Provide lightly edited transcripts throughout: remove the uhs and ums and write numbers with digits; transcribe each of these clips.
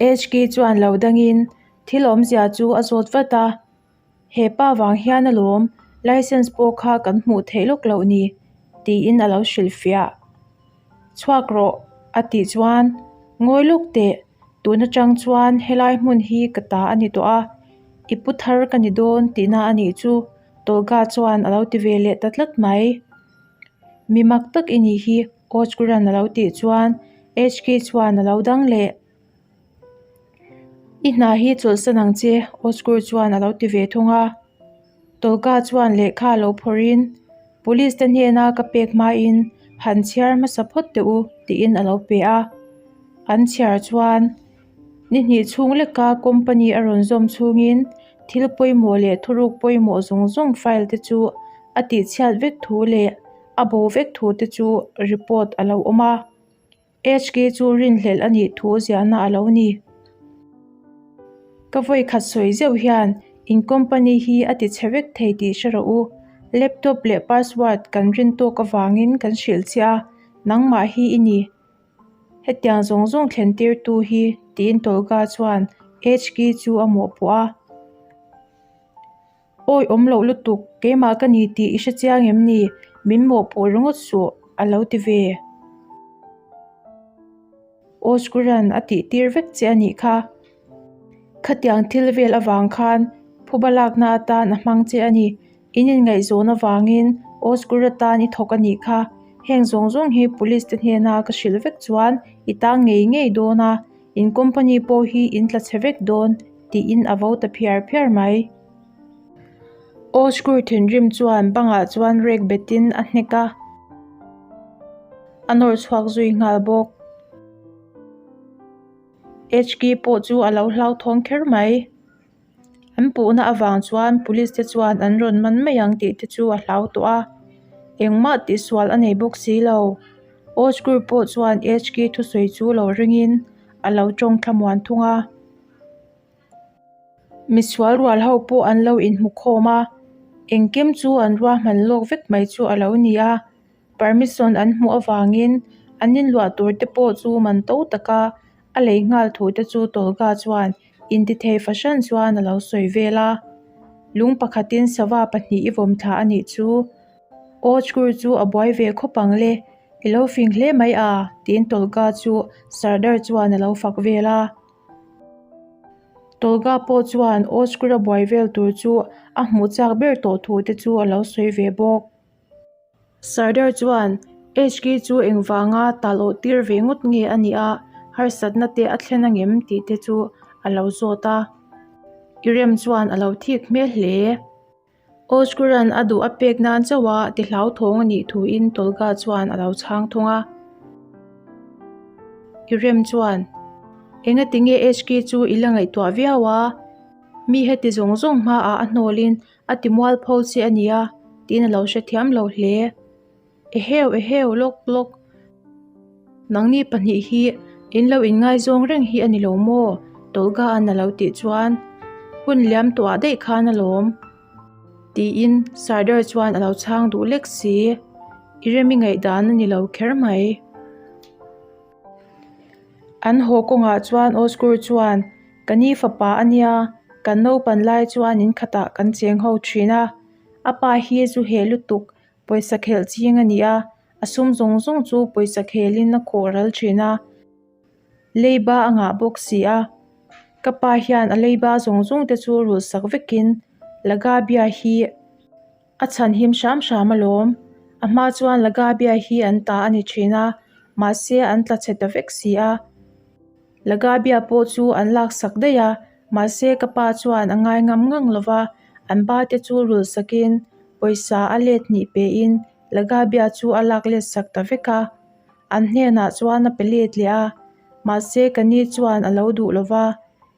HK chuan lo dangin thil awmzia chu a zawt vat a, He pa vang hian alawm licence pawh kha kan hmuh theih lawk loh ni, tiin a lo hrilhfiah. Chhuak rawh, a tih chuan, Ngawi lawk teh, tun atang chuan helai hmun hi ka ta a ni tawh a, i pu thar ka ni dawn tihna a nih chu, Tolga chuan a lo ti ve leh ta tlat mai. Mi mak tak i nih hi, Ozguran a lo tih chuan HK chuan a lo dang leh. I hna hi chawlhsan ang che, Ozgur chuan a lo ti ve thung a. Tolga chuan lehkha a lo phawrhin, Police te hnena ka pek hmain han chhiar hmasa phawt teh u, tiin a lo pe a. An chhiar chuan ni hnih chhung leka company a rawn zawm chhungin thil pawimawh leh thuruk pawimawh zawng zawng file te chu a tihchhiat vek thu leh a bo vek thu te chu report a lo awm a. HK chu rinhlelh a nih thu ziahna a lo ni. Ka vawi khat sawi zeuh hian in company hi a ti chhe vek thei tih hre rawh u. Laptop leh password kan rin tawk avangin kan hrilh che a, nangmah hi i ni. Hetiang zawng zawng thlen tirtu hi tiin Tolga chuan HK chu a mawhpawh a. Awi awm loh lutuk, keimah ka ni tih i hre chiang em ni? Min mawhpawh ringawt suh, a lo ti ve. Oskuran a tih tir vek che a nih kha. Khatiang thil vel avang khan phuba lakna atan a hmang che a ni. In inngaihzawn avangin Oskur atan i thawk a nih kha. Heng zawng zawng hi police te hnena ka hrilh vek chuan i tang ngei ngei dawn a, in company pawh hi in tla chhe vek dawn, tiin a vo ta phiar phiar mai. Oskur thinrim chuan bangah chuan rek betin a hnek a, a nawr chhuak zui nghal bawk. HK pawh chu a lo hlauthawng kher mai. An puhna avang chuan police te chuan an rawn man mai ang tih te chu a hlau tawh a, engmah tihsual a nei bawk si lo. Oskur pawh chuan HK thusawi chu lo ringin a lo tawng thlamuan thung a. Misual rual ho pawh an lo inhmu khawm a, engkim chu an ruahman lawk vek mai chu a lo ni a, permission an hmuh avangin an inluah tur te pawh chu man to taka a lei nghal thu te chu Tolga chuan intithei fahran chuan a lo sawi vel a, lung pakhatin sava pahnih i vawm thla a nih chu Ochkur chu a buai ve khawp ang le, i lo fing hle mai a tiin Tolga chu Sardar chuan a lo fak vel a. Tolga pawh chuan Oscar-a buai vel tur chu a hmuh chak ber tawh thu te chu a lo sawi ve bawk. Sardar chuan HK chu engvanga tal awh tir ve ngawt nge a nih a, harsatna te a thlen angem tih te chu a lo zawt a. Irem chuan a lo thik hmel hle. Oskuran a duh a pek nan chauh a ti hlauthawng a nih thuin Tolga chuan a lo chhang thung a. Irem chuan, Engati nge HK chu i la ngaihtuah viau a? Mi heti zawng zawng hmaah a hnawlin a ti mualpho che a nia, tiin a lo hrethiam lo hle. Eheu eheu lawk lawk. Nangni pahnih hi in lo inngaizawng reng hi a ni lo maw? Tolga-a'n a lo tih chuan hun liam tuah daih khan alawm tiin Sardar chuan a lo chhang duh lek si. I remi ngaihdan a ni lo kher mai. An haw kawngah chuan Oskur chuan ka ni fapa a nia, kan naupan lai chuan in khatah kan cheng ho thin a, a pa hi zu heh lutuk Pawisa khelh ching a ni a, a sum zawng zawng chu pawisa khelin a khawh ral thin a, leiba a ngah bawk si a, ka pa hian a leiba zawng zawng te chu rulh sak vekin Lagabia hi a chhan him hram hram alawm, a hma chuan Lagabia hi an ta a ni thin a, mahse an tla chhe ta vek si a. Lagabia pawh chu an laksak daih a, mahse ka pa chuan a ngai ngam ngang lo va, an ba te chu rulh sakin pawisa a let hnih pein Lagabia chu a lak let sak ta vek a. An hnenah chuan a pe let leh a, mahse ka ni chuan a lo duh lo va,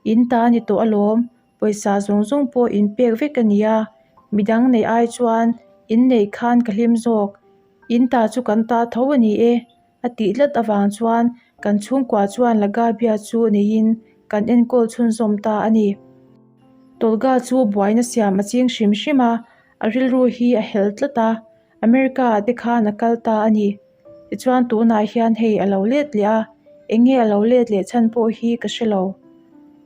In ta a ni tawh alawm, pawisa zawng zawng pawh in pek vek a ni a, midang neih ai chuan in neih khan ka hlim zawk, in ta chu kan ta tho a ni e. A tih tlat avang chuan kan chhungkua chuan Lagabia chu neiin kan enkawl chhunzawm ta a ni. Tolga chu buaina siam a ching hrim hrim a, a rilru hi a hel tlat a, America ah te khan a kal ta a ni. Tichuan tunah hian hei a lo let leh a, eng nge a lo let leh chhan pawh hi ka hre lo.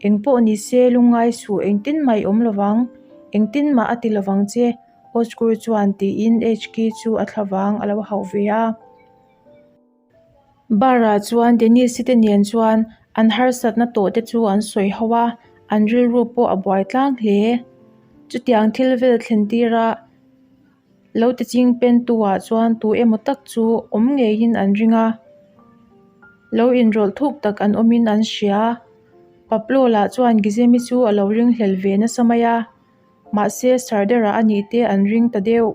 Engpawh ni se lungngai suh engtin mah i awm lovang, engtin mah a ti lovang che, Osgur chuan tiin HK chu a thlavang a lo hauh ve a. Bar-ah chuan Denise-i te nen chuan an harsatna tawh te chu an sawi ho a, an rilru pawh a buai tlang hle. Chutiang thil vel thlen tira lo ti ching pen tu ah chuan tu emaw tak chu awm ngeiin an ring a, lo inrawlh thuk tak an awmin an hria. Pablo lah chuan Gizemi chu a lo ringhlel ve nasa mai a, mahse Sardar-ah a nih te an ring ta deuh.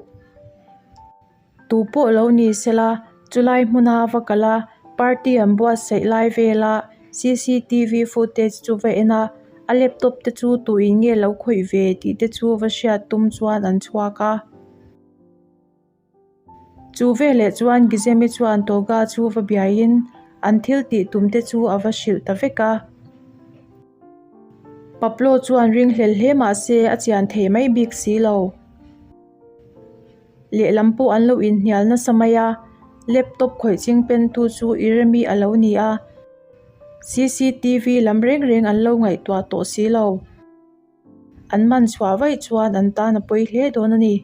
Tu pawh lo ni sela, chulai hmuna va kal a, party an buatsaih lai vela cctv footage chu va en a, a laptop te chu tuin nge lo khawih ve tih te chu va hriat tum chuan an chhuak a. Chu veleh chuan Gizemi chuan Tolga chu va biaiin an thil tih tum te chu a va hrilh ta vek a. Pablo chuan ringhlel hle mah se a chian thei mai bik si lo. Lehlam pawh an lo inhnial nasa mai a, laptop khawih ching pentu chu Iremi a lo ni a, cctv lam reng reng an lo ngaihtuah tawh si lo. An man chhuah vaih chuan an tan a pawi hle dawn a ni.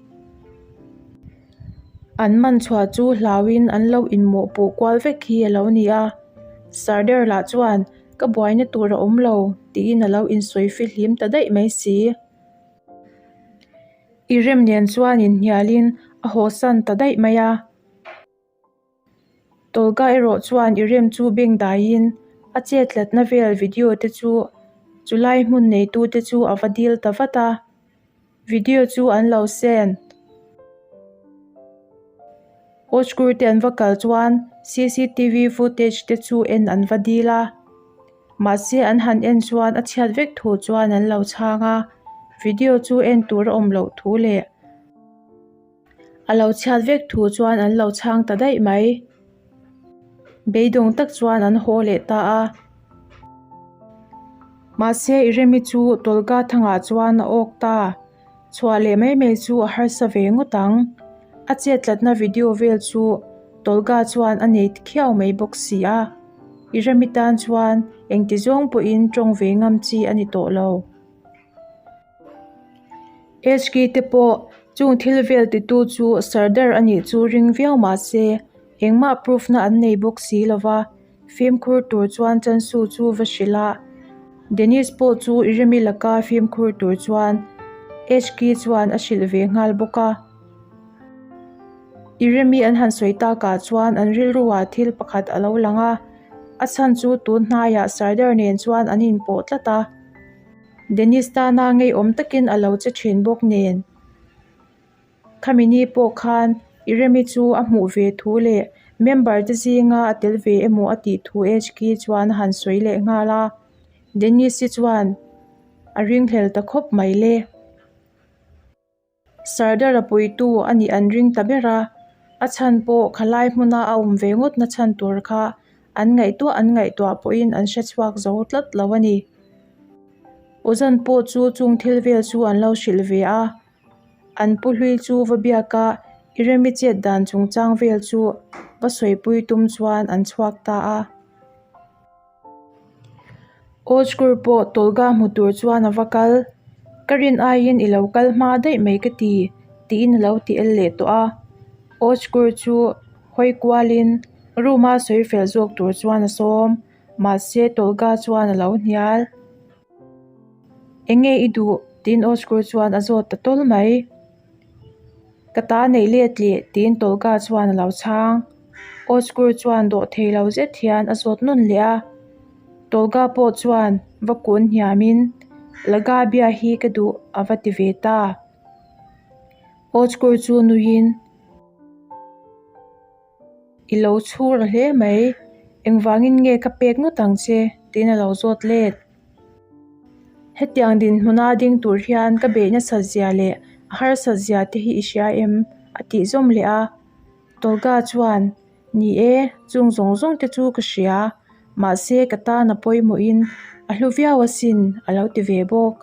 An man chhuah chu hlauin an lo inmawhpuh kual vek hi a lo ni a, Sardar lah chuan ka buaina tur a awm lo tiin a lo insawi fihlim ta daih mai si. I rem nen chuan inhnialin a hawsan ta daih mai a. Tolga erawh chuan i rem chu beng daiin a chet tlatna vel video te chu chulai hmun neitu te chu a va dil ta vat a. Video chu an lo send. Ochkur te an va kal chuan cctv footage te chu en an va dil a. Mahse an han en chuan a chhiat vek thu chuan an lo chhang a, video chu en tur a awm loh thu leh a lo chhiat vek thu chuan an lo chhang ta daih mai. Beidawng tak chuan an haw leh ta a. Mahse Iremi chu Tolga thangah chuan a awk ta. Chhuah leh mai mai chu a harsa ve ngawt ang. A chet tlatna video vel chu Tolga chuan a nei khiau mai bawk si a. I remi tan chuan engti zawng pawhin tawng ve ngam chi a ni tawh lo. HK te pawh chung thil vel titu chu Sardar a nih chu ring viau mah se engmah proof na an nei bawk si lova. Fimkhur tur chuan Chansu chu va hrilh a, Dennis pawh chu Iremi laka fimkhur tur chuan HK chuan a hrilh ve nghal bawk a. Iremi an han sawi takah chuan an rilruah thil pakhat a lo lang a, a chhan chu tun hnaiah Sardar nen chuan an inpawh tlat a, Dennis tana ngeiawm takin a lo che thin bawk nen. Khami ni pawh khan Iremi chu a hmuh ve thu leh member te zinga a tel ve emaw a tih thu HK chuan a han sawi leh nghal a, Dennis-i chuan a ringhlel ta khawp mai le. Sardar-a puitu a nih an ring ta ber a, a chhan pawh khalai hmuna a awm ve ngawt na chhan tur kha an ngaihtuah an ngaihtuah pawhin an hre chhuak zo tlat lo a ni. Ozan pawh chu chung thil vel chu an lo hrilh ve a. An pu hlui chu va biak a, i remi chet dan chungchang vel chu va sawipui tum chuan an chhuak ta a. Ozgur pawh Tolga hmu tur chuan a va kal, Ka rin aiin i lo kal hma daih mai ka ti, tiin a lo ti el leh tawh a. Ozgur chu hawi kualin room a sawi fel zawk tur chuan a sawm, mahse Tolga chuan a lo hnial. Enge i duh? tiin Oscar chuan a zawt ta tawl mai. Ka ta neih let leh tiin Tolga chuan a lo chhang. Oscar chuan dawh thei lo zet hian a zawt nawn leh a. Tolga pawh chuan va kun hniamin Lagabia hi ka duh a va ti ve ta. Oscar chu nuiin. I lo chhur a hle mai, engvangin nge ka pek ngawt ang che? tiin a lo zawt let. Hetiang dinhmuna ding tur hian ka beih nasat zia leh a harsat zia te hi i hria em? a tih zawm leh a. Tolga chuan, Ni e, chung zawng zawng te chu ka hria, mahse ka tan a pawimawhin a hlu viau asin a lo ti ve bawk.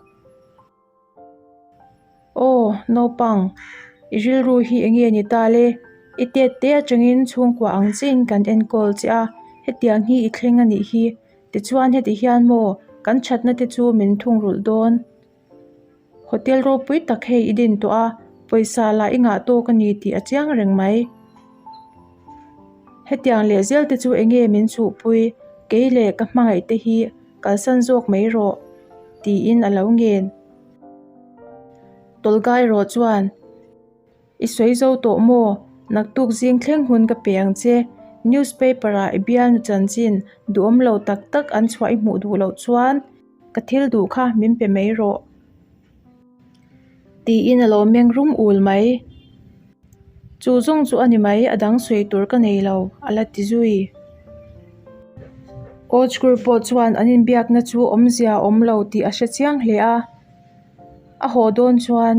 Aw, naupang, i rilru hi enge ni ta le? I tet te atangin chhungkua ang chiin kan enkawl che a, hetiang hi i thleng a nih hi. Tichuan heti hian maw Kan thatna te chu min thungrulh dawn? Hotel ropui tak hei i din tawh a, pawisa lah i ngah tawk a ni tih a chiang reng mai. Hetiang leh zel te chu enge min chhuhpui, kei leh ka hmangaih te hi kalsan zawk mai rawh, tiin a lo ngen. Tawlgai rawh chuan. I sawi zo tawh maw? Naktuk zing thleng hun ka pe ang che. Newspaper ah i bialnu chanchin duhawm lo tak tak an chhuah i hmuh duh loh chuan ka thil duh kha min pe mai rawh. Tiin a lo meng rum ul mai. Chu zawng chu a ni mai, a dang sawi tur ka nei lo, a la ti zui. Coach-Gur pawh chuan an inbiakna chu awmzia a awm lo tih a hre chiang hle a. A haw dawn chuan.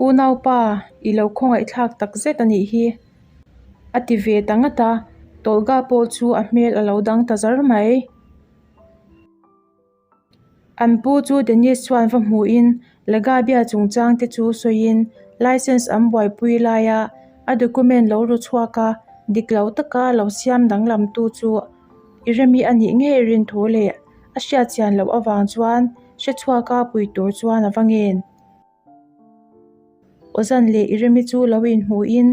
Unaupa, i lo khawngaihthlak tak zet a nih hi, a ti ve ta ngat a, Tolga pawh chu a hmel a lo dang ta zar mai. An pu chu Dennis chuan va hmuhin Lagabia chungchang te chu sawiin licence an buaipui laia a document lo ru chhuak a, dik lo taka lo siam danglamtu chu i remi a nih ngei rin thu leh a hriatchian loh avang chuan hrechhuaka pui tur chuan a va ngen. Ozan leh Iremi chu lo inhmuhin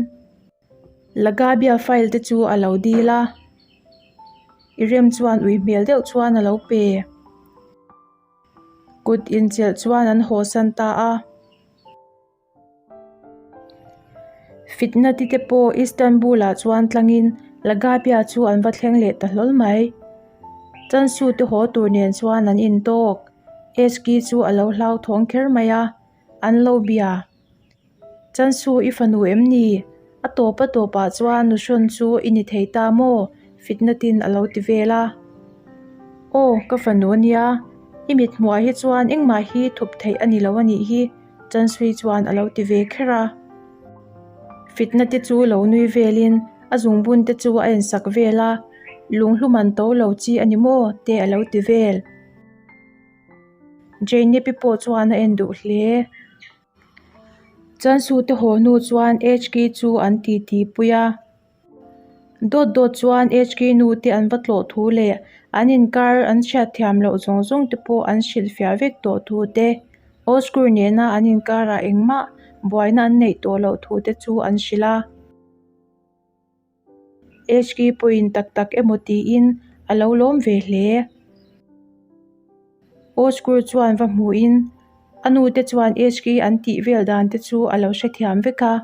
Lagabia file te chu a lo dil a, Irem chuan ui hmel deuh chuan a lo pe. Kut inchelh chuan an haw san ta a. Fitna ti te pawh Istanbul ah chuan tlangin Lagabia chu an va thleng leh ta hlawl mai. Chansu te haw tur nen chuan an intawk. Eski chu a lo hlauthawng kher mai a, an lo bia. Chansu i fanu em ni? A tawp a tawpah chuan nuhrawn chu i ni thei ta maw? Fitna tin a lo ti vel a. Aw, ka fanu ania, i mithmuah hi chuan engmah hi thup theih a ni lo a nih hi. Chansui chuan a lo ti ve kher a. Fitna te chu lo nui velin a zungbun te chu a ensak vel a, lunghlum an to lo chi a ni maw te a lo ti vel. Jainepi pawh chuan a en duh hle. Chansu te haw hnu chuan HK chu an titi pui a. Dawt dawt chuan HK nu te an va tlawh thu leh an inkar an hriatthiam loh zawng zawng te pawh an hrilhfiah vek tawh thu te, Oscar nena an inkarah engmah buaina an neih tawh loh thu te chu an hrilh a. HK pawhin tak tak emaw tiin a lo lawm ve hle. Oscar chuan va hmuhin a nu te chuan HK an tih vel dan te chu a lo hrethiam vek a.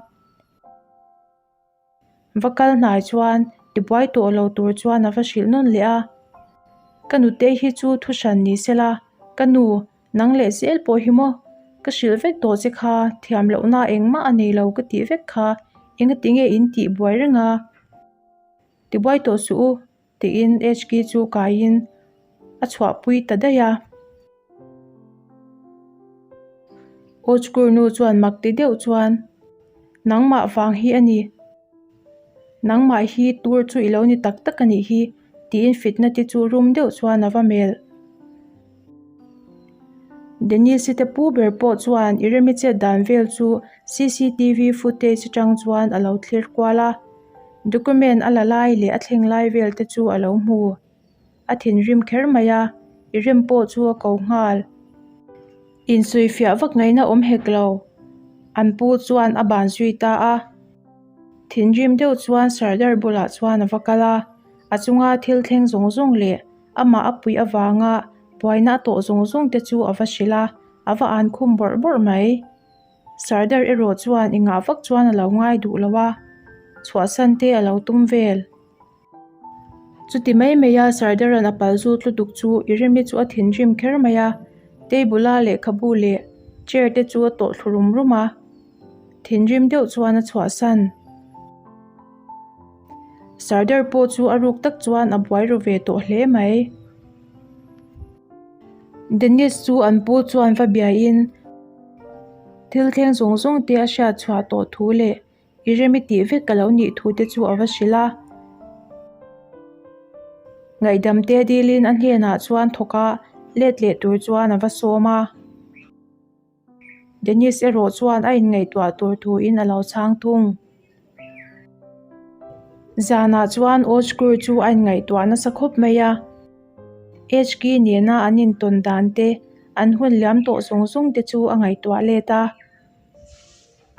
Va kal hnai chuan tibuai tawh lo tur chuan a va hrilh nawn leh a, Ka nute hi chu thu hran ni sela, ka nu, nang leh zel pawh hi maw? Ka hrilh vek tawh che kha, thiam lohna engmah a nei lo ka tih vek kha, engati nge in tih buai reng a? Tibuai tawh suh u. Tiin HK chu kaiin a chhuahpui ta daih a. Ochkur nu chuan mak ti deuh chuan, Nangmah vang hi a ni. Nangmah hi tur chu i lo ni tak tak a nih hi, tiin fitna te chu rum deuh chuan a va melh. Denise te pu ber pawh chuan i remi chet dan vel chu cctv footage atang chuan a lo thlir kual a. Document a la lai leh a thleng lai vel te chu a lo hmu. A thinrim kher mai a, i rem pawh chu a ko nghal. Insawifiah vak ngaihna awm hek lo. An pu chuan a ban zui ta a. Thinrim deuh chuan Sardar bulah chuan a va kal a, a chunga thil thleng zawng zawng leh amah a puih avanga buaina a tawh zawng zawng te chu a va hrilh a, a va an khum bawrh bawrh mai. Sardar erawh chuan engah vak chuan a lo ngai duh lo a, chhuahsan te a lo tum vel. Chuti mai mai a Sardar-a'n a pal zut lutuk chu Iremi chu a thinrim kher mai a, table-a lehkhabu leh chair te chu a tawh thlu rum rum a, thinrim deuh chuan a chhuahsan. Sardar pawh chu a ruk tak chuan a buai ru ve tawh hle mai. Dennis chu an pu chuan va biain thil thleng zawng zawng te a hriat chhuah tawh thu leh i rem i tih vek ka lo nih thu te chu a va hrilh a. Ngaihdam te dilin a hnenah chuan thawk a, let leh tur chuan a va sawm a. Dennis erawh chuan a inngaihtuah tur thuin a lo chhang thung. Zanah chuan Oscar chu a inngaihtuah nasa khawp mai a. HK nena an intawn dan te, an hun liam tawh zawng zawng te chu a ngaihtuah let a.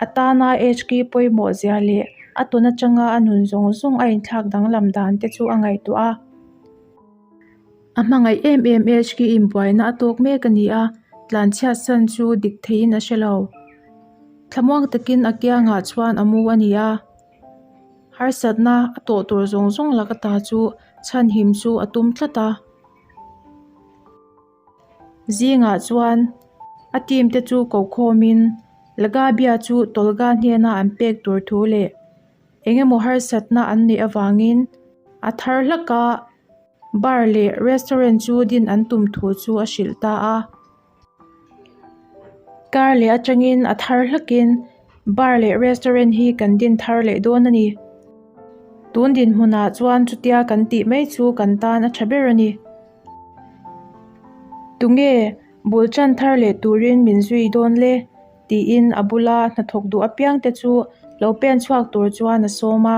A tana HK pawimawh zia leh a tawn atanga a nun zawng zawng a inthlak danglam dan te chu a ngaihtuah a. A hmangaih em em HK inbuaina a tawk mek a ni a, tlanchhiat san chu dik theiin a hre lo. Thlamuang takin a kiangah chuan a mu a ni a. Harsatna a tawh tur zawng zawng lak ata chu chhanhim chu a tum tlat a. Zingah chuan a team te chu ko khawmin Lagabia chu Tolga hnena an pek tur thu leh eng emaw harsatna an neih avangin a thar hlak a, bar leh restaurant chu din an tum thu chu a hrilh ta a. Kar leh atangin a thar hlakin bar leh restaurant hi kan din thar leh dawn a ni. Tun dinhmunah chuan chutia kan tih mai chu kan tan a tha ber a ni. Tunge bul chan thar leh turin min zui dawn le? tiin a bula hnathawk duh apiang te chu lo pen chhuak tur chuan a sawm a.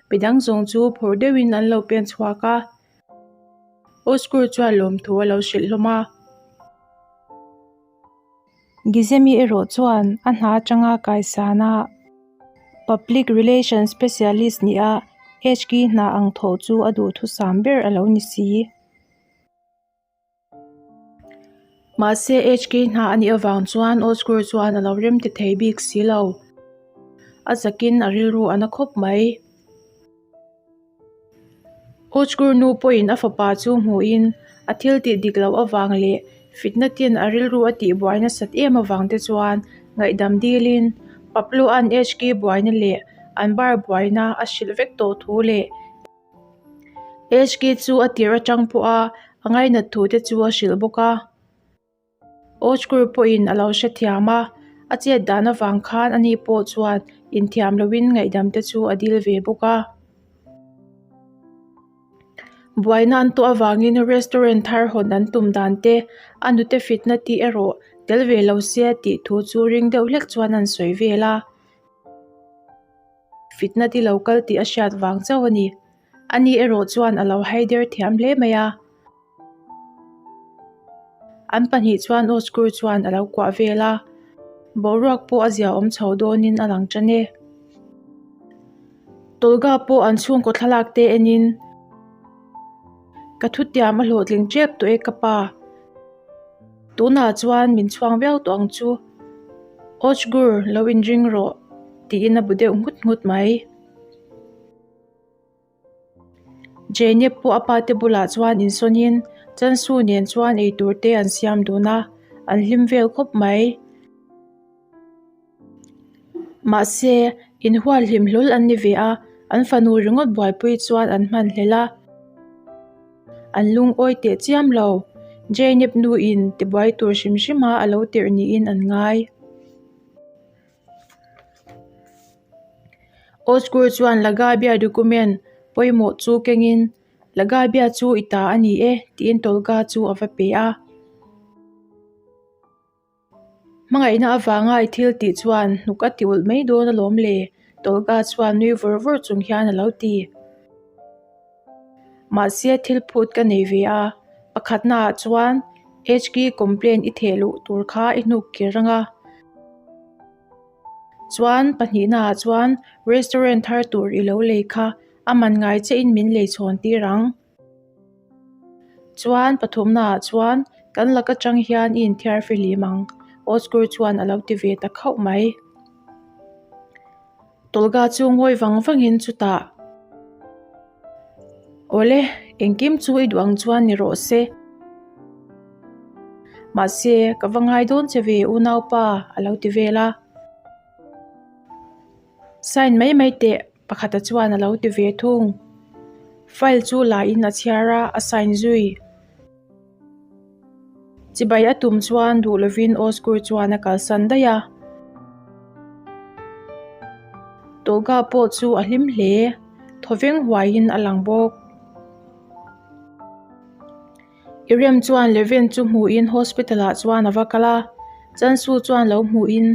Midang zawng chu phur deuhin an lo pen chhuak a. Oskur chuan lawmthu a lo hrilh hlawm a. Gizemi erawh chuan a hna atanga kaisana Public Relations Specialist nia HK hna ang thawh chu a duhthusam ber a lo ni si. Mahse HK hna a nih avang chuan Oskur chuan a lo rem ti thei bik si lo. A zakin a rilru a na khawp mai. Ochkur nu pawhin a fapa chu hmuhin a thil tih dik loh avang leh fitna tin a rilru a tih buai nasat em avang te chuan ngaihdam dilin Pablo-a'n HK buaina leh an bar buaina a hrilh vek tawh thu leh HK chu a tir atang pawha a ngainat thu te chu a hrilh bawk a. Ochkur pawhin a lo hrethiam a, a chet dan avang khan ani pawh chuan inthiam loin ngaihdam te chu a dil ve bawk a. Buaina an tawh avangin restaurant thar hawn an tum dan te, a nute fitna tih erawh tel ve lo se tih thu chu ring deuh hlek chuan an sawi vel a. Fitna ti lo kal tih a hriat vang chauh a ni. Ani erawh chuan a lo haider thiam hle mai a. An pahnih chuan Oskur chuan a lo kuah vel a, boruak pawh a ziaawm chho dawnin a lang tan e. Tolga pawh an chhungkaw thlalak te enin, Ka thutiam a hlawhtling tep tawh e ka pa. Tunah chuan min chhuang viau tawh ang chu. Osgur lo inring rawh tiin a bu deuh nghut nghut mai. Jainep pawh a pate bulah chuan insawnin Chansu nen chuan eitur te an siam dun a, an hlim vel khawp mai. Mahse, inhual hlim hlawl an ni ve a, an fanu ringawt buaipui chuan an hman hlel a. An lungawi teh chiam lo, Jainep nuin tibuai tur hrim hrim a a lo tirh niin an ngai. Osgur chuan Lagabia document pawimawh chu kengin, Lagabia chu i ta a ni e, tiin Tolga chu a va pe a. Hmangaihna avanga i thil tih chuan hnuk a ti ulh mai dawn alawm le, Tolga chuan nui vur vur chung hian a lo ti. Mahse thil phut ka nei ve a, pakhatnaah chuan HK complaint i theh luh tur kha i hnuk kir ang a. Chuan pahnihnaah chuan restaurant thar tur i lo lei kha a man ngai chiahin min lei chhawn tir ang. Chuan pathumnaah chuan kan lak atang hian i inthiar fihlim ang, Osgur chuan a lo ti ve ta khauh mai. Tolga chu ngawi vang vangin chutah, Awle, engkim chu i duh ang chuan ni rawh se. Mahse, ka va ngai dawn che ve unaupa, a lo ti vel a. Sign mai mai teh, pakhata chuan a lo ti ve thung. File chu la in a chhiar a, a sign zui. Chibai a tum chuan duh lovin Osgur chuan a kalsan daih a. Tolga pawh chu a hlim hle, thawveng huaiin a lang bawk. Irem chuan Levent chu hmuhin hospital ah chuan a va kal a, Chansu chuan lo hmuhin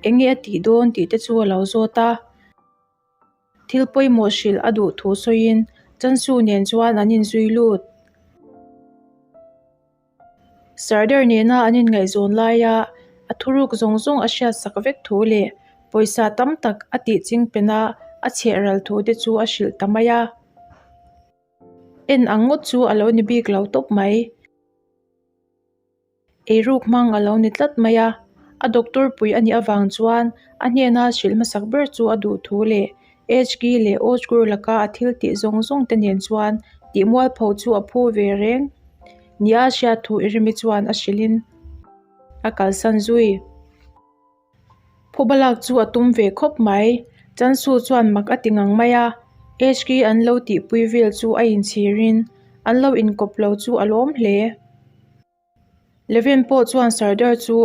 eng nge a tih dawn tih te chu a lo zawt a. Thil pawimawh hrilh a duh thu sawiin Chansu nen chuan an inzui lut. Sardar nena an inngaihzawn laia a thuruk zawng zawng a hriatsak vek thu leh pawisa tam tak a tih chingpen a a chheh ral thu te chu a hrilh ta mai a. En ang ngawt chu a lo ni bik lo tawp mai. Eiruk hmang a lo ni tlat mai a, a doctor pui a nih avang chuan a hnena hrilh hmasak ber chu a duh thu leh HK leh Ozgur laka a thil tih zawng zawng te nen chuan tih mualpho chu a phu ve reng nia hriat thu Irimi chuan a hrilhin a kalsan zui. Phuba lak chu a tum ve khawp mai. Chansu chuan mak a ti ngang mai a, HK an lo tihpui vel chu a inchhirin an lo inkawp lo chu a lawm hle. Levin pawh chuan Sardar chu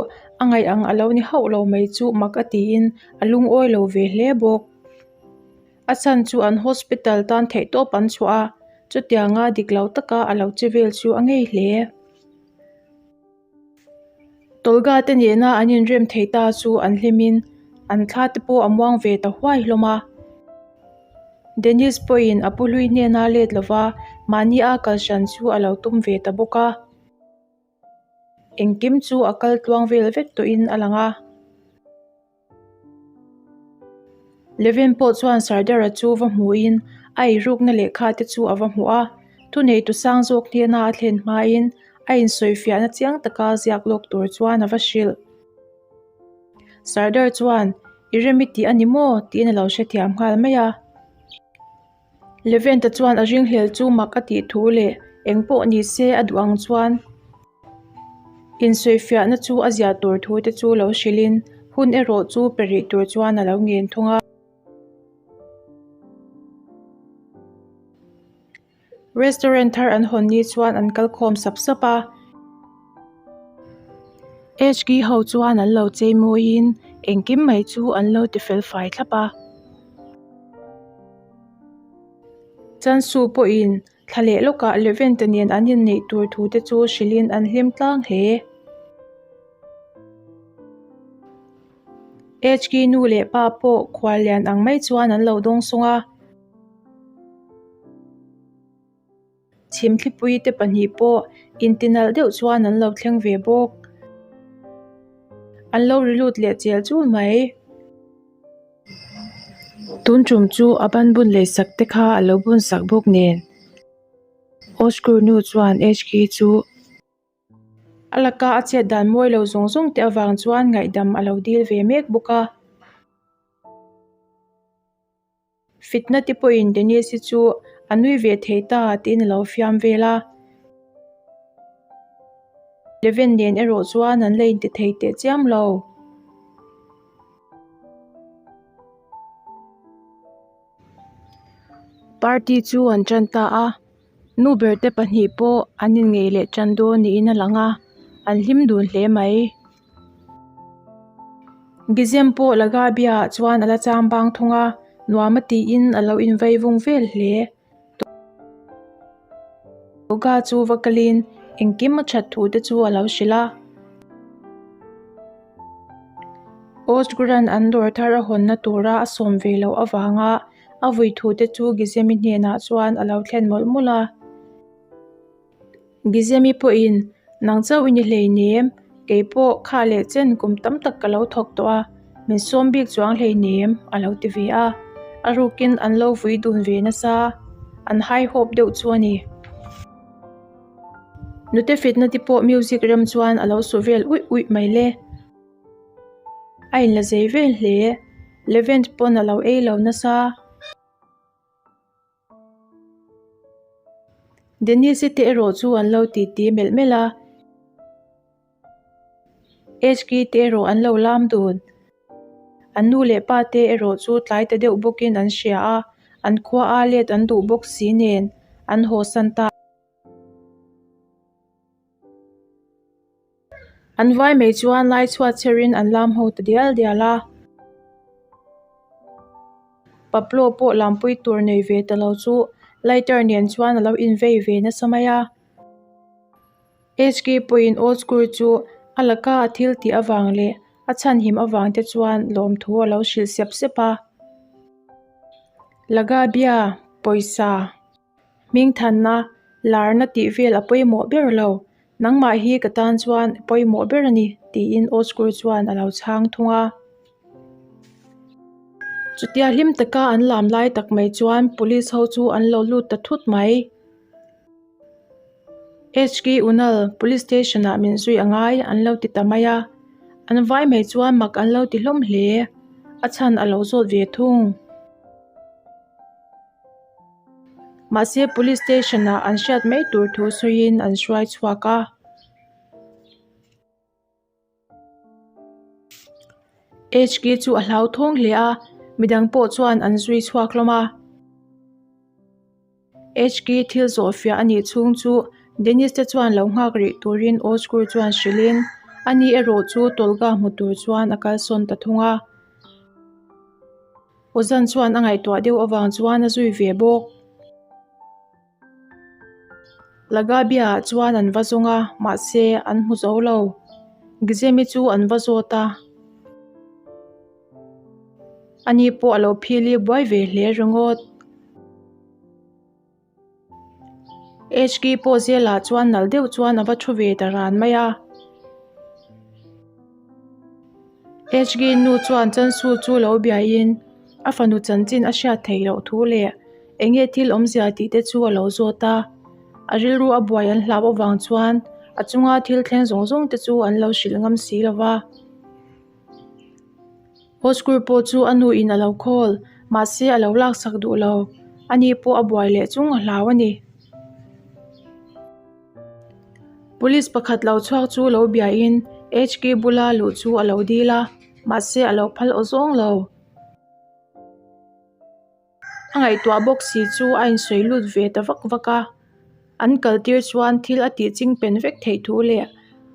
a ngaih ang a lo ni hauh lo mai chu mak a tiin a lungawi lo ve hle bawk. A chhan chu an hospital tan theihtawp an chhuah a, chutianga dik lo taka a lo che vel chu a ngei hle. Tolga te nena an inrem thei ta chu an hlimin an thla te pawh a muang ve ta huai hlawm a. Dennis pawhin a pu hlui hnena let lova mahni a kal hran chu a lo tum ve ta bawk a. Engkim chu a kal tluang vel vek tawhin a lang a. Levin pawh chuan Sardara chu va hmuhin a eirukna lehkha te chu a va hmu a, thuneitu sang zawk hnena a thlen hmain a insawifiahna chiang taka ziak lawk tur chuan a va hrilh. Sardar chuan, I rem i tih a ni maw? tiin a lo hrethiam nghal mai a. Levent-a chuan a ringhlel chu mak a tih thu leh eng pawh ni se a duh ang chuan insawifiahna chu a ziah tur thu te chu lo hrilhin hun erawh chu pe rih tur chuan a lo ngen thung a. Restaurant thar an hawn ni chuan an kal khawm sap sap a. HK ho chuan an lo chei mawiin engkim mai chu an lo ti fel fai thlap a. Chansu pawhin thla leh lawkah Levente nen an inneih tur thu te chu hrilhin an hlim tlang hle. HK nu leh pa pawh khuallian ang mai chuan an lo dawng sawng a. Chhimthlipui te pahnih pawh intinalh deuh chuan an lo thleng ve bawk. An lo ri lut leh chel chul mai. Tun tum chu a ban bun lei sak te kha a lo bun sak bawk nen. Oscar nu chuan HK chu a laka a chhiat dan mawi lo zawng zawng te avang chuan ngaihdam a lo dil ve mek bawk a. Fitna te pawhin Denise-i chu a nui ve thei ta tiin a lo fiam vel a. Leven nen erawh chuan an la inti thei teh chiam lo. Party chu an tan ta a, nu ber te pahnih pawh an inngei leh tan dawn niin a lang a, an hlim dun hle mai. Gizem pawh Lagabia ah chuan a la chang bang thung a, nuam a tiin a lo invei vung vel hle. Tawga chu va kalin engkim a that thu te chu a lo hrilh a. Osguran an dawr thar a hawnna tura a sawm ve loh avanga a vui thu te chu Gizemi hnenah chuan a lo thlen mawlh mawlh a. Gizemi pawhin, Nang chauh i ni hleinem, kei pawh kha leh chen kum tam tak ka lo thawk tawh a, min sawm bik chuang hleinem, a lo ti ve a. A rukin an lo vui dun ve nasa, an haihawp deuh chu a ni. Nute fitna te pawh music rem chuan a lo su vel uih uih mai le. A inla zei vel hle, Levent pawn a lo ei lo nasa. Denise-i te erawh chu an lo titi melh melh a, HK te erawh an lo lam dun. An nu leh pa te erawh chu tlai ta deuh bawkin an hria a, an khua a let an duh bawk si nen an haw san ta. An vai mai chuan lai chhuat chherin an lam ho ta dial dial a. Paplo pawh lampui tur nei ve ta lo chu lighter nen chuan a lo invei ve nasa mai a. HK pawhin old school chu a laka a thil tih avang leh a chhanhim avang te chuan lawmthu a lo hrilh sep sep a. Lagabia pawisa. Hmingthanna, larna tih vel a pawimawh ber lo. Nangmah hi ka tan chuan pawimawh ber a ni, tiin Osgur chuan a lo chhang thung a. Chutia hlim taka an lam lai tak mai chuan police ho chu an lo lut ta thut mai. HK Unal police station ah min zui a ngai an lo ti ta mai a, an vai mai chuan mak an lo ti hlawm hle, a chhan a lo zawt ve thung. Mahse police station ah an hriat mai tur thu sawiin an hruai chhuak a. HK chu a hlauthawng hle a, midang pawh chuan an zui chhuak hlawm a. HK thil zawh fiah a nih chhung chu Dennis te chuan lo nghak rih turin Osgur chuan hrilhin ani erawh chu Tolga hmu tur chuan a kalsawn ta thung a. Ozan chuan a ngaihtuah deuh avang chuan a zui ve bawk. Lagabia ah chuan an va zawng a, mahse an hmu zo lo. Gizemi chu an va zawt a. Ani pawh a lo phili buai ve hle ringawt. HK pawh zelah chuan nalh deuh chuan a va thu ve ta ran mai a. HK nu chuan Chansu chu lo biain a fanu chanchin a hriat theih loh thu leh eng nge thil awmzia tih te chu a lo zawt a. A rilru a buai an hlau avang chuan a chunga thil thleng zawng zawng te chu an lo hrilh ngam si lo va. Hoskur pawh chu a nu in a lo call, mahse a lo laksak duh lo. Ani pawh a buai leh chung a hlau a ni. Police pakhat lo chhuak chu lo biain HK bula luh chu a lo dil a, mahse a lo phal aw zawng lo. A ngaihtuah bawk si chu a insawi lut ve ta vak vak a, an kal tir chuan thil a tih ching pen vek theih thu leh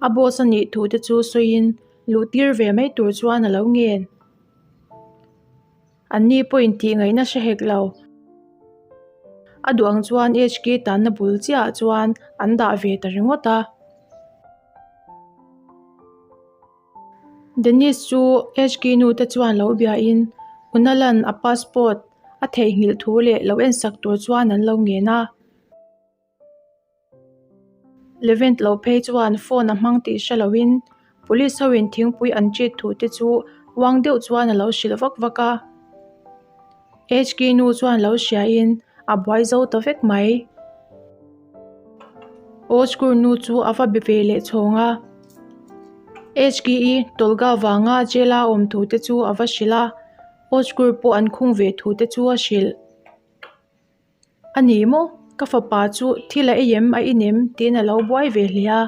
a boss a nih thu te chu sawiin luh tir ve mai tur chuan a lo ngen. An ni pawhin tih ngaihna hre hek lo. A duh ang chuan HK tanna bul chiahah chuan an dah ve ta ringawt a. Dennis chu HK nu te chuan lo biain Unalan a passport a theihnghilh thu leh lo ensak tur chuan an lo ngen a. Levent lo phei chuan phone a hmang tih hre loin police ho in thingpui an treat thu te chu uang deuh chuan a lo hrilh vak vak a. HK nu chuan lo hriain a buai zo ta vek mai. Oskur nu chu a va be ve leh chhawng a. HKE Tolga vanga jail a awm thu te chu a va hrilh a, Oskur pawh an khung ve thu te chu a hrilh. A ni maw? Ka fapa chu thil a ei em a in em tiin a lo buai ve hle a.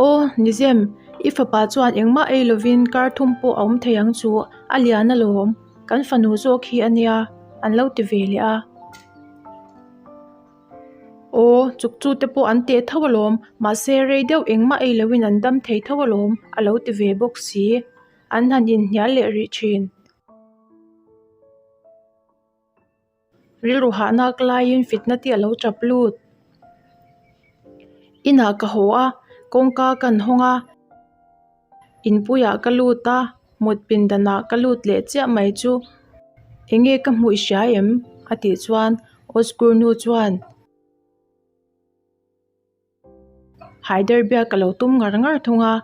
Aw, Nizem, i fapa chuan engmah ei lovin kar thum pawh a awm thei ang chu, a lian alawm, kan fanu zawk hi a nia, an lo ti ve leh a. Aw, chuk chu te pawh an teh tho alawm, mahse rei deuh engmah ei loin an dam thei tho alawm, a lo ti ve bawk si. An han inhnial leh rih thin. Rilru hahnak laiin fitna te a lo tap lut. Inah ka haw a, kawngka kan hawng a, inpuiah ka lut a, mut pindanah ka lut leh chiah mai chu eng nge ka hmuh i hria em? a tih chuan Oskur nu chuan. Haider biak ka lo tum ngar ngar thung a,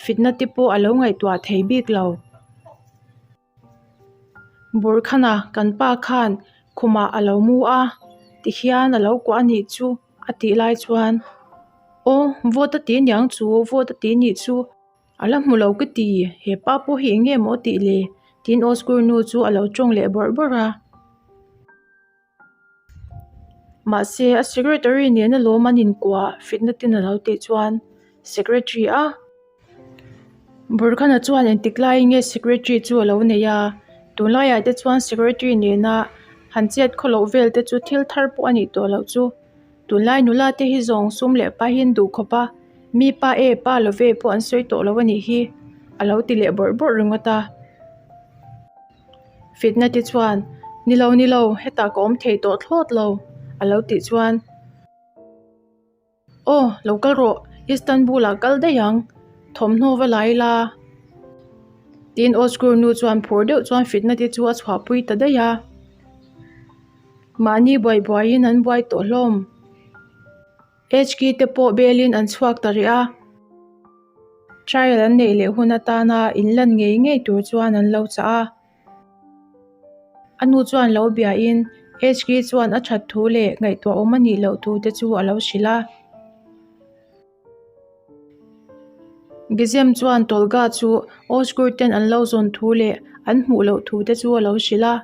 fitna te pawh a lo ngaihtuah thei bik lo. Burkhana kan pa khan khumah a lo mu a, tikhian a lo kuah a nih chu a tih lai chuan aw vawt a ti aniang chu vawt a ti nih chu a la hmu lo ka ti he pa pawh hi eng nge maw a tih le tiin Oscar nu chu a lo tawng leh bawrh bawrh a. Mahse a secretary nen alawm an inkuah fitna ten a lo tih chuan secretary a Burkhana chuan engtik laiin nge secretary chu a lo nei a tunlaiah te chuan secretary nena han chet khaw loh vel te chu thil thar pawh a nih tawh loh chu tunlai nula te hi zawng sum leh pahin duh khawp a mi pa e pa lo ve pawh an sawi tawh lo a nih hi a lo ti leh bawrh bawrh ringawt a. Fitna te chuan, Ni lo, ni lo, hetah ka awm thei tawh thlawt lo, a lo tih chuan, Aw, lo kal rawh, Istanbul ah kal daih ang, thawmhnaw va lai la. Tiin Ozgur nu chuan phur deuh chuan fitna te chu a chhuahpui ta daih a. Mahni buai buaiin an buai tawh hlawm. HK te pawh belin an chhuak ta rih a. Trial an neih leh hun atana inlan ngei ngei tur chuan an lo chah a. A nu chuan lo biain HK chuan a that thu leh ngaihtuah awm a nih loh thu te chu a lo hrilh a. Gizem chuan Tolga chu Ozgur ten an lo zawn thu leh an hmuh loh thu te chu a lo hrilh a.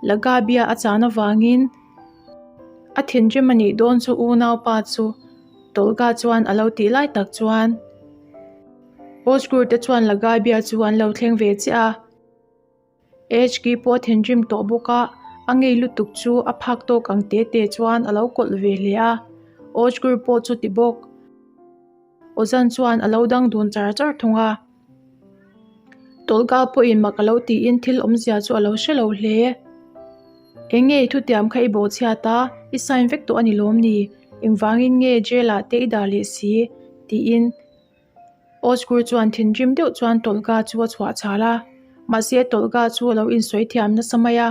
Lagabia a chan avangin a thinrim a nih dawn chu unaupa chu Tolga chuan a lo tih lai tak chuan Ozgur te chuan Lagabia chu an lo thleng ve chiah a. HK pawh a thinrim tawh bawk a, a ngei lutuk chu a phak tawk ang te te chuan a lo kawlh ve hle a, Ozgur pawh chu ti bawk. Ozan chuan a lo dang dun char char thung a. Tolga pawhin mak a lo tiin thil awmzia chu a lo hre lo hle. Eng nge i thutiam kha i bawhchhiat a, i sign vek tawh a ni lawm ni? Engvangin nge jail ah te i dah leh si? tiin Ozgur chuan thinrim deuh chuan Tolga chu a chhuah chhal a. Mahse Tolga chu a lo insawi thiam nasa mai a.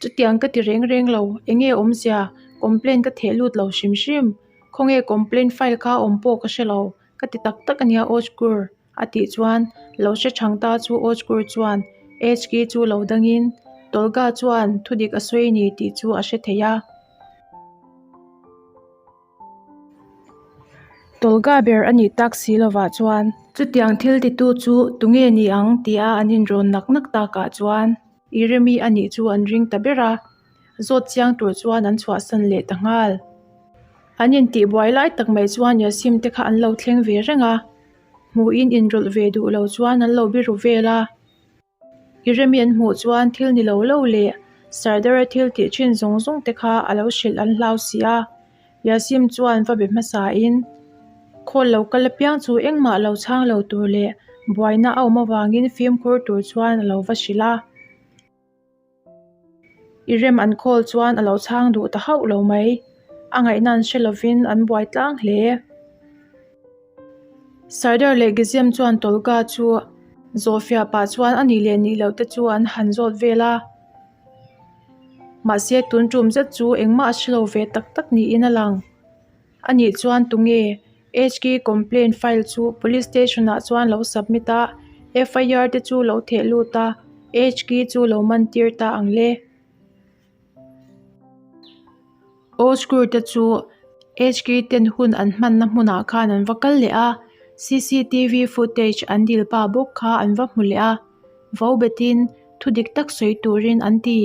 Chutiang ka ti reng reng lo, eng nge awmzia? Complaint ka theh lut lo hrim hrim. Khawnge complaint file kha awm pawh ka hre lo, ka ti tak tak a nia Ozgur. A tih chuan lo hre chhang ta chu Ozgur chuan HK chu lo dangin Tolga chuan thudik a sawi ni tih chu a hre thei a. Tolga ber a nih tak si lovah chuan. Chutiang thil titu chu tunge ni ang tia an inrawn nak nak takah chuan Iremi a nih chu an ring ta ber a, zawt chiang tur chuan an chhuahsan leh ta nghal. An intihbuai lai tak mai chuan Yasim te kha an lo thleng ve reng a, hmuhin inrawlh ve duh lo chuan an lo biru vel a. Iremi an hmuh chuan thil ni lo lo leh Sardara thil tih thin zawng zawng te kha a lo hrilh an hlau si a. Yasim chuan va be hmasa in khawl lo kal apiang chu engmah lo chhang lo tur leh buaina a awm avangin fimkhur tur chuan a lo va hrilh a. I rem an call chuan a lo chhang duh ta hauh lo mai. A ngaihna an hre lovin an buai tlang hle. Sardar leh Gizem chuan Tolga chu zawhfiah pah chuan a nih leh nih loh te chu an han zawt vel a. Mahse tun tum zet chu engmah a hre lo ve tak tak niin a lang. A nih chuan tunge HK complaint file chu police station ah chuan lo submit a, FIR te chu lo theh lut a, HK chu lo man tir ta ang le. Ozgur te chu HK ten hun an hmanna hmunah khan an va kal leh a, cctv footage an dil pa bawk kha an va hmu leh a, vo betin thu dik tak sawi turin an ti.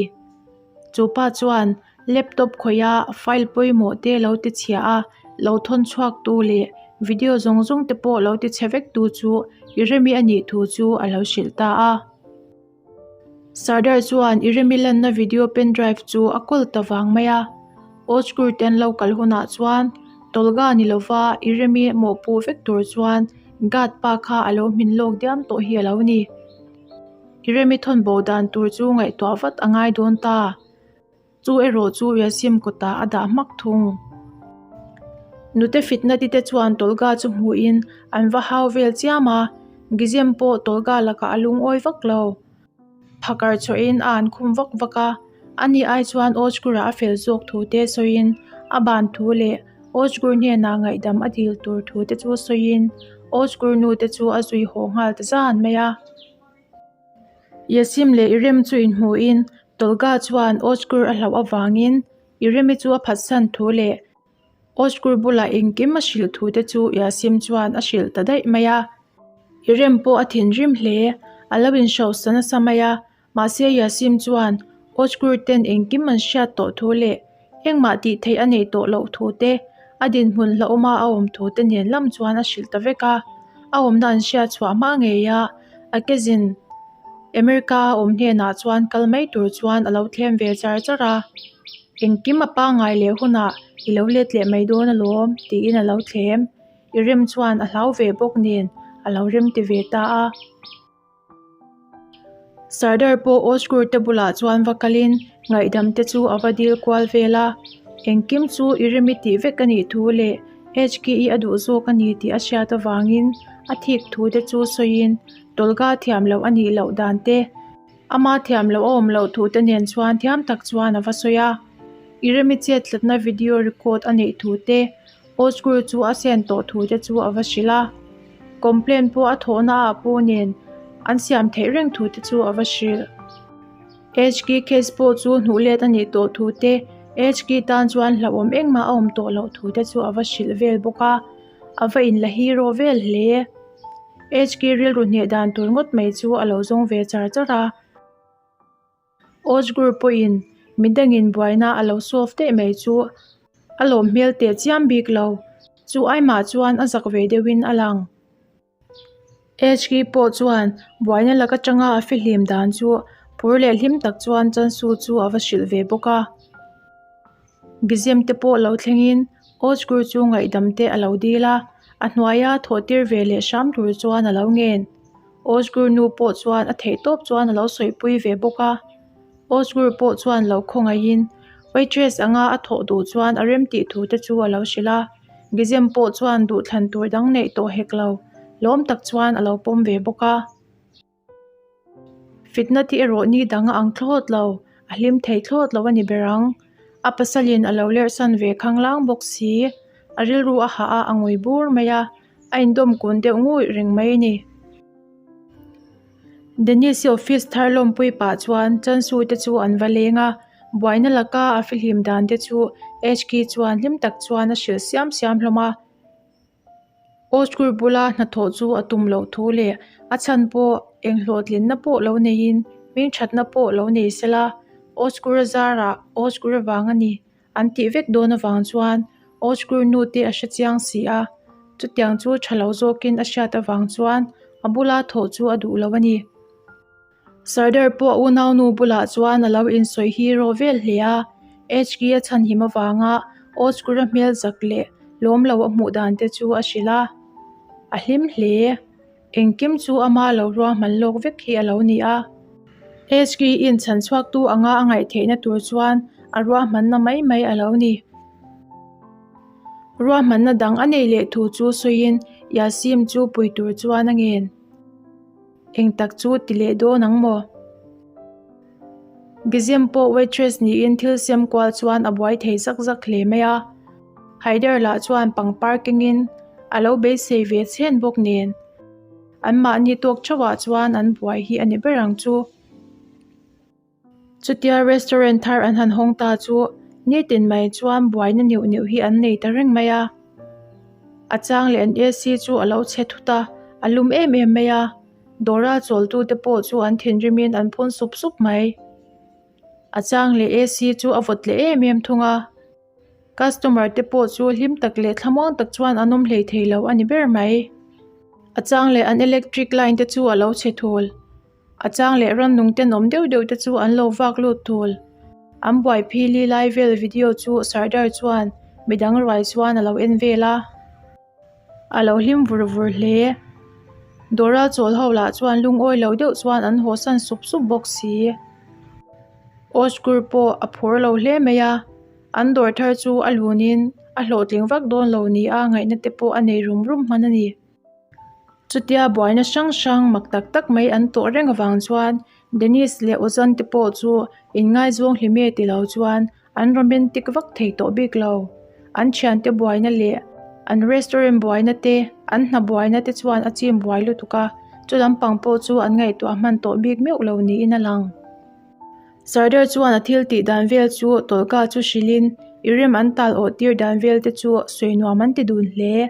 Chu pa chuan laptop khawih a file pawimawh te lo ti chhia a, lo thawn chhuak tu leh video zawng zawng te pawh lo ti chhe vek tu chu Iremi a nih thu chu a lo hrilh ta a. Sardar chuan Iremi lanna video pen drive chu a kawl ta vang mai a, Ozgur te an lo kal hunah chuan Tolga ni lova Iremi mawhpuh vek tur chuan guard pa kha a lo hmin lawk diam tawh hi a lo ni. I remi thawn bo dan tur chu ngaihtuah vat a ngai dawn ta. Chu erawh chu Yasim kawtah a dah hmak thung. Nute fitna ti te chuan Tolga chu hmuhin an va hau vel chiam a, Gizem pawh Tolga lakah a lungawi vak lo. Phakar chhuahin a an khum vak vak a, ani ai chuan Ozgur-a a fel zawk thu te sawiin a ban thu leh Ozgur hnenah ngaihdam a dil tur thu te chu sawiin Ozgur nu te chu a zui haw nghal ta zan mai a. Yasim leh Irem chu inhmuhin Tolga chuan Ozgur a hlauh avangin Iremi chu a phatsan thu leh Ozgur bulah engkim a hrilh thu te chu Yasim chuan a hrilh ta daih mai a. Irem pawh a thinrim hle, a lo inhrosa nasa mai a, Mahse Yasim chuan Ozgur ten engkim an hriat tawh thu leh engmah tih theih a neih tawh loh thu te, a dinhmun hlauhawma a awm thu te nen lam chuan a hrilh ta vek a. A awmna an hriat chhuah hma ngei a, a kezin America a awm hnenah chuan kal mai tur chuan a lo thlem ve char char a. Engkim a pangngai leh hunah i lo let leh mai dawn alawm tiin a lo thlem. I rem chuan a hlau ve bawk nen a lo rem ti ve ta a. Sardar pawh Ozgur te bulah chuan va kalin ngaihdam te chu a va dil kual vel a, engkim chu i remi tih vek a nih thu leh HKE a duh zawk a ni tih a hriat avangin a thik thu te chu sawiin Tolga thiam loh a nih loh dan te. Ama thiam loh a awm loh thu te nen chuan thiam tak chuan a va sawi a. Iremi chet tlatna video record a neih thu te, Osgur chu a sen tawh thu te chu a va hrilh a. Complaint pawh a thawhna ah pawh nen an siam theih reng thu te chu a va hrilh. HK case pawh chu hnuh let a nih tawh thu te, HK tan chuan hlauhawm engmah a awm tawh loh thu te chu a va hrilh vel bawk a, a va inla hero vel hle. HK rilru hneh dan tur ngawt mai chu a lo zawng ve char char a. Ozgur pawhin midangin buaina a lo solve daih mai chu a lawm hmel teh chiam bik lo, chu aimah chuan a zak ve deuhin a lang. HK pawh chuan buaina lak atanga a fihlim dan chu phur leh hlim tak chuan Chansu chu a va hrilh ve bawk a. Gizem te pawh lo thlengin Ozgur chu ngaihdam te a lo dil a, a hnuaia thawh tir ve leh hram tur chuan a lo ngen. Ozgur nu pawh chuan a theih tawp chuan a lo sawipui ve bawk a. Ozgur pawh chuan lo khawngaihin waitress anga a thawh duh chuan a rem tih thu te chu a lo hrilh a. Gizem pawh chuan duhthlan tur dang neih tawh hek lo, lawm tak chuan a lo pawm ve bawk a. Fitna te erawh ni dang a ang thlawt lo, a hlim thei thlawt lo a ni ber ang. A pasalin a lo lerhsan ve khanglang bawk si, a rilru a hah a, a ngui bur mai a, a indawm kun deuh nguih reng mai a ni. Dennis-i office thar lawmpui pah chuan Chansu te chu an va leng a, buaina laka a fihlim dan te chu HK chuan hlim tak chuan a hrilh siam siam hlawm a. Osgur bula hnathawh chu a tum loh thu leh a chhan pawh eng hlawhtlinna pawh lo neiin hmingthatna pawh lo nei sela, Osgur a zarah Osgur avang a ni an tih vek dawn avang chuan Osgur nu te a hre chiang si a, chutiang chu tha lo zawkin a hriat avang chuan a bula thawh chu a duh lo a ni. Sardar pawh a unaunu bulah chuan a lo insawi hero vel hle a, HK a chhanhim avanga Osgur-a hmel zak leh lawm lo a hmuh dan te chu a hrilh a, a hlim hle. Engkim chu ama lo ruahman lawk vek hi a lo ni a. HK in chhanchhuaktu anga a ngaih theihna tur chuan a ruahmanna mai mai a lo ni. Ruahmanna dang a nei leh thu chu sawiin Yasim chu pui tur chuan a ngen. Eng tak chu ti leh dawn ang maw? Gizem pawh waitress niin thil siam kual chuan a buai thei zak zak hle mai a. Haider lah chuan pangpar kengin a lo beisei ve chhen bawk nen. Anmahni tawk theuhah chuan an buai hi a ni ber ang chu. Chutia restaurant thar an han hawng ta chu nitin mai chuan buaina neuh neuh hi an nei ta reng mai a. A chang leh an AC chu a lo chhe thut a, a lum em em mai a. Dawra chawltute pawh chu an thinrimin an phun sup sup mai. A chang leh AC chu a vawt leh em em thung a. Customer te pawh chu hlim tak leh thlamuang tak chuan an awm hlei thei lo a ni ber mai. A chang leh an electric line te chu a lo chhe thul. A chang leh rannung tenawm deuh deuh te chu an lo vak lut thul. An buai phili lai vel video chu Sardar chuan midang ruai chuan a lo en vel a. A lo hlim vur vur hle. Dawra chawl ho lah chuan lungawi lo deuh chuan an haw san sup sup bawk si. Osgur pawh a phur lo hle mai a, an dawr thar chu a lunin a hlawhtling vak dawn lo nia ngaihna te pawh a nei rum rum hman a ni. Chutia buaina hrang hrang mak tak tak mai an tawh reng avang chuan Dennis leh Ozan te pawh chu inngaizawng hlime ti lo chuan an romantic vak thei tawh bik lo. An thiante buaina leh an restaurant buaina te, an hna buaina te chuan a chim buai lutuk a, chu lampang pawh chu an ngaihtuah hman tawh bik meuh lo niin a lang. Sardar chuan a thil tih dan vel chu Tolga chu hrilhin i rem an tal awh tir dan vel te chu sawi nuam an ti dun hle.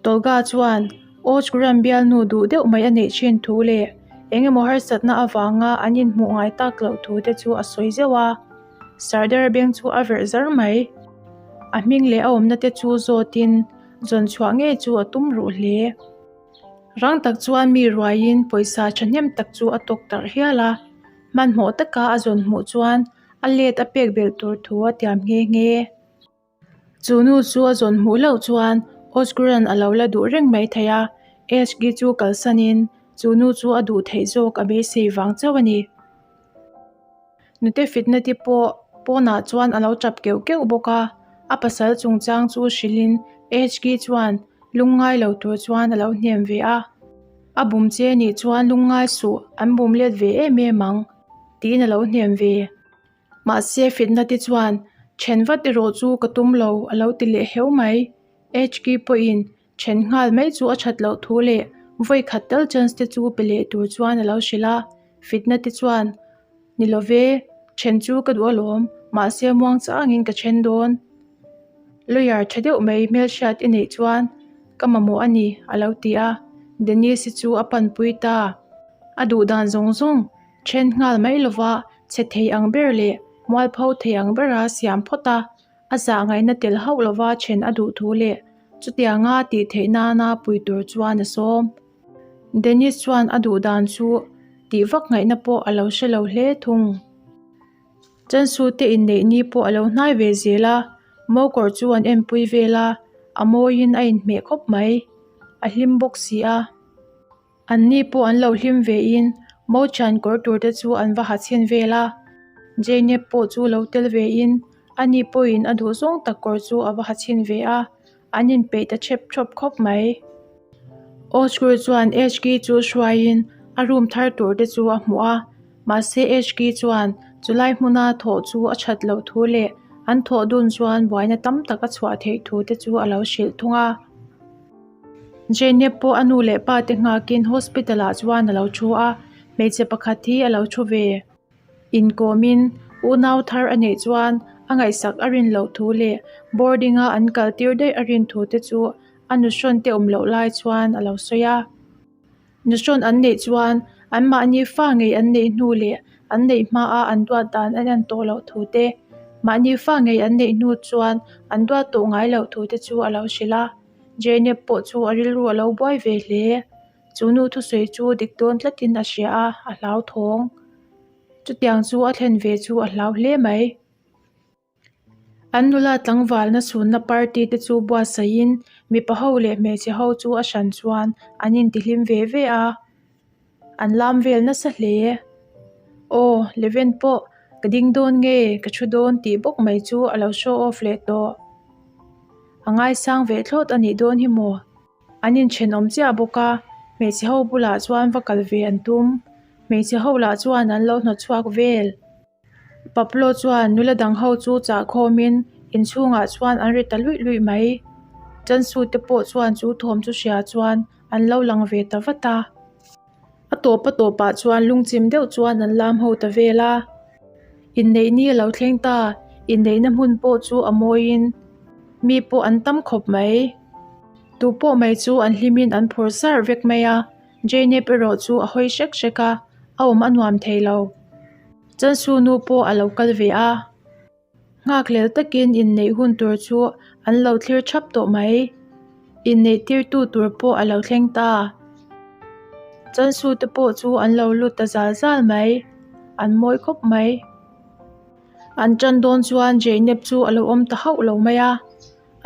Tolga chuan Ozguran bialnu duh deuh mai a neih thin thu leh eng emaw harsatna avanga an inhmuh ngai tak loh thu te chu a sawi zeuh a. Sardar beng chu a verh zar mai. A hming leh a awmna te chu zawtin zawn chhuah ngei chu a tum ruh hle. Rang tak chuan mi ruaiin pawisa thahnem tak chu a tawk tarh hial a. Hmanhmawh taka a zawn hmuh chuan a let a pek belh tur thu a tiam nghe nghe. Chu nu chu a zawn hmuh hlauh chuan Oscuran a lo la duh reng mai thei a, Ashgi chu kalsanin chu nu chu a duh theih zawk a beisei vang chauh a ni. Nute fitna-te pawh pawnah chuan a lo tap keuh keuh bawk a, a pasal chungchang chu hrilhin Ashgi chuan lungngai lo tur chuan a lo hnem ve a. A bum che nih chuan lungngai suh an bum let ve em em ang tiin a lo hnem ve. Mahse fitna te chuan then vat erawh chu ka tum lo a lo ti leh heu mai. HK pawhin then nghal mai chu a that loh thu leh vawi khat tal chance te chu pe leh tur chuan a lo hrilh a. Fitna te chuan Ni lo ve, then chu ka duh alawm, mahse muang changin ka then dawn. Lawyer tha deuh mai hmelhriat i neih chuan ka mamawh a ni a lo ti a. Denise-i chu a panpui ta. A duh dan zawng zawng then nghal mai lova chhe thei ang ber leh mualpho thei ang bera siam phawt a, a zah ngaihna tel hauh lova then a duh thu leh chutianga tih theih nana pui tur chuan a sawm. Dennis chuan a duh dan chu tih vak ngaihna pawh a lo hre lo hle thung. Chansu te inneih ni pawh a lo hnai ve zel a, mokawr chu an enpui vel a, a mawiin a inhmeh khawp mai. A hlim bawk si a. An ni pawh an lo hlim ve in mo thian kawr tur te chu an va ha chhin vel a, Jainep pawh chu lo tel ve in a ni pawhin a duh zawng tak kawr chu a va ha chhin ve a, an inpeih ta chep chawp khawp mai. Oscar chuan HK chu hruaiin a room thar tur te chu a hmuh a, mahse HK chuan chulai hmuna thawh chu a that loh thu leh an thawh dun chuan buaina tam tak a chhuah theih thu te chu a lo hrilh thung a. Jane pawh a nu leh pa te nghakin hospital ah chuan a lo thu a, hmeichhe pakhat hi a lo thu ve. Inkawmin unau thar a neih chuan a ngaihsak a rin loh thu leh boarding a an kal tir daih a rin thu te chu a nuhrawn te awm loh lai chuan a lo sawi a. Nuhrawn an neih chuan anmahni fa ngei an neih hnu leh an neih hmaa an duat dan a en tawh loh thu te, mahni fa ngei an neih hnu chuan an duat tawh ngai loh thu te chu a lo hrilh a. Jainep pawh chu a rilru a lo buai ve hle. Chu nu thusawi chu dik dawn tlatin a hria a, a hlauthawng. Chutiang chu a thlen ve chu a hlau hle mai. An nula tlangvalna chhunna party te chu buatsaihin mipa ho leh hmeichhe ho chu a hran chuan an intihlim ve ve a, an lam vel nasa hle. Aw, Leven pawh ka ding dawn nge ka thu dawn tih bawk mai chu a lo show off leh tawh. A ngaisang ve thlawt a nih dawn hi maw? An inthenawm chiah bawk a, hmeichhe ho bulah chuan va kal ve an tum. Hmeichhe ho lah chuan an lo hnawtchhuak vel. Pablo chuan nula dang ho chu chah khawmin inchhungah chuan an ri ta luih luih mai. Chansu te pawh chuan chu thawm chu hria chuan an lo lang ve ta vat a. A tawp a tawpah chuan lungchim deuh chuan an lam ho ta vel a. Inneih ni a lo thleng ta, inneihna hmun pawh chu a mawiin mi pawh an tam khawp mai. Tu pawh mai chu an hlimin an phur sar vek mai a. Jainep erawh chu a hawi hrek hrek a, a awm a nuam thei lo. Chansu nu pawh a lo kal ve a, nghakhlel takin inneih hun tur chu an lo thlir thap tawh mai. Inneih tirtu tur pawh a lo thleng ta. Chansu te pawh chu an lo lut ta zal zal mai, an mawi khawp mai. An tan dawn chuan Jainep chu a lo awm ta hauh lo mai a.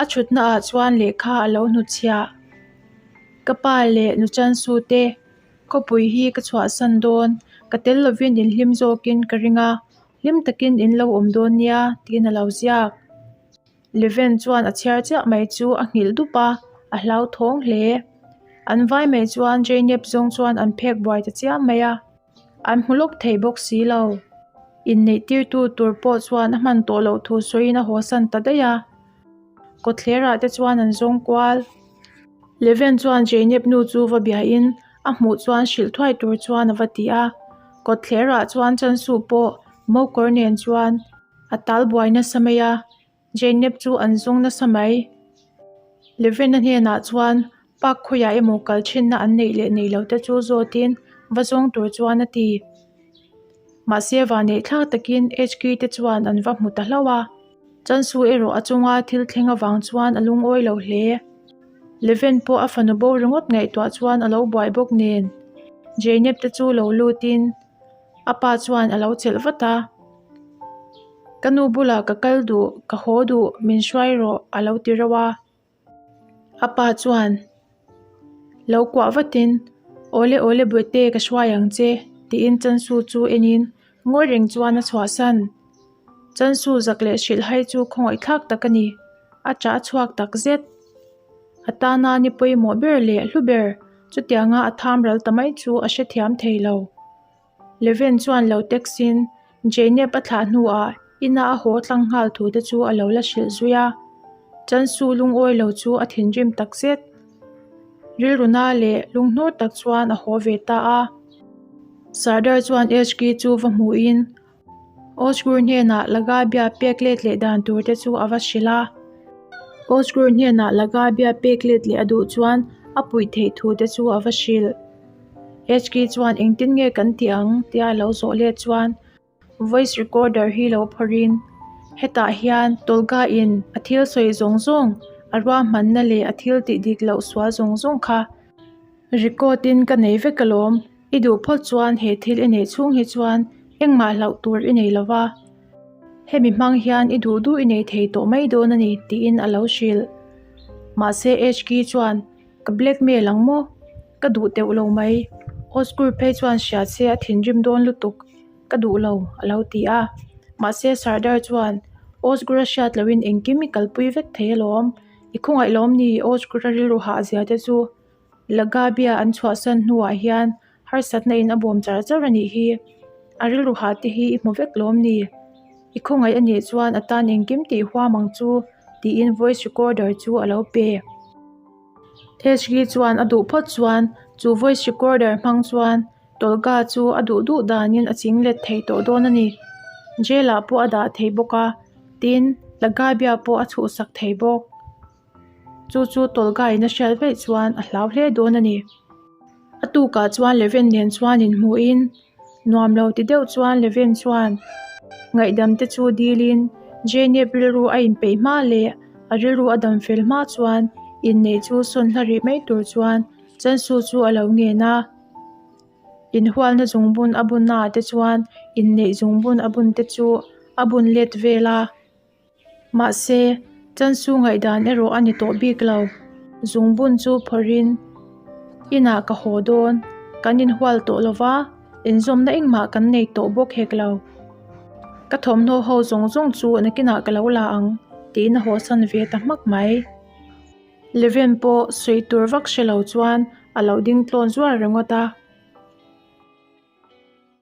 A thutna ah chuan lehkha a lo hnutchhiah. Ka pa leh nu Chansu te khawpui hi ka chhuahsan dawn. Ka tel lovin inhlim zawkin ka ring a, hlim takin in lo awm dawn nia tiin a lo ziak. Leven chuan a chhiar chiah mai chu a nghilh dup a, a hlauthawng hle. An vai mai chuan Jainep zawng chuan an phek buai ta chiam mai a. An hmu lawk thei bawk si lo. Inneih tirtu tur pawh chuan a hman tawh loh thu sawiin a hawsan ta daih a. Kawtthlerah te chuan an zawng kual. Leven chuan Jainep nu chu va biain a hmuh chuan hrilh thuai tur chuan a va ti a. Kawtthlerah chuan Chansu pawh mokawr nen chuan a tal buai nasa mai a. Jainep chu an zawng nasa mai. Levena hnenah chuan park khawiah emaw kal thinna an neih leh neih loh te chu zawtin va zawng tur chuan a ti. Mahse vanneih thlak takin HK te chuan an va hmu ta hlauh a. Chansu erawh a chunga thil thleng avang chuan a lungawi lo hle. Leven pawh a fanu bo ringawt ngaihtuah chuan a lo buai bawk nen. Jainep te chu lo lutin A pa chuan a lo chelh vat a, Ka nu bulah ka kal duh, ka haw duh, min hruai rawh a lo ti reuh a. A pa chuan lo kuah vatin, Awle awle Bawihte ka hruai ang che tiin Chansu chu enin ngawi reng chuan a chhuahsan. Chansu zak leh hrilhhai chu khawngaihthlak tak a ni, a ṭah a chhuak tak zet. A tana ni pawimawh ber leh hlu ber. Chutianga a tham ral ta mai chu a hrethiam thei lo. Leven chuan lo text in Jainep a thlah hnuah ina a haw tlang nghal thu te chu a lo la hrilh zui a. Chansu lungawi lo chu a thinrim tak zet. Rilruna leh lunghnur tak chuan a haw ve ta a. Sardar chuan Eshki chu va hmuhin Osgur hnenah Lagabia pek let leh dan tur te chu a va hrilh a. Osgur hnenah Lagabia pek let leh a duh chuan a puih theih thu te chu a va hrilh. Eshki chuan engtin nge kan ti ang tia a lo zawh let chuan voice recorder hi lo phawrhin hetah hian Tolga in a thil sawi zawng zawng a ruahmanna leh a thil tih dik loh sual zawng zawng kha record in ka nei vek alawm. I duh phawt chuan he thil i neih chhung hi chuan engmah hlauh tur i nei lova, hemi hmang hian i duh duh i nei thei tawh mai dawn a ni tiin a lo hrilh. Mahse HK chuan ka blackmail ang maw? Ka duh teuh lo mai. Osgur phei chuan hria se a thinrim dawn lutuk, ka duh lo a lo ti a. Mahse Sardar chuan Osgur a hriat lohin engkim i kalpui vek thei alawm, i khawngaih lawm ni Osgur a rilru hah zia te chu Lagabia an chhuahsan hnuah hian harsatna in a bawm char char a nih hi. A rilru hah te hi i hmu vek lawm ni? I khawngaih a nih chuan a tan engkim tih huam ang chu tiin voice recorder chu a lo pe. HG chuan a duh phawt chuan chu voice recorder hmang chuan Tolga chu a duh duh danin a ching let thei tawh dawn a ni. Jail ah pawh a dah thei bawk a, tin Lagabia pawh a chhuhsak thei bawk. Chu chu Tolga in a hriat vaih chuan a hlau hle dawn a ni. A tukah chuan Leven nen chuan inhmuhin nuam lo ti deuh chuan Leven chuan ngaihdam te chu dilin Jainep rilru a inpeih hma leh a rilru a dam fel hma chuan inneih chu sawn hla rih mai tur chuan Chansu chu a lo ngen a. Inhualna zungbun a bunnaah te chuan inneih zungbun a bun te chu a bun let vel a. Mahse, Chansu ngaihdan erawh a ni tawh bik lo. Zungbun chu phawrhin, Inah ka haw dawn, kan inhual tawh lo va, inzawmna engmah kan nei tawh bawk hek lo. Ka thawmhnaw ho zawng zawng chu nakinah ka lo la ang, tiin a hawsan ve ta hmak mai. Leven pawh sawi tur vak hre lo chuan a lo ding tlawn zuar ringawt a.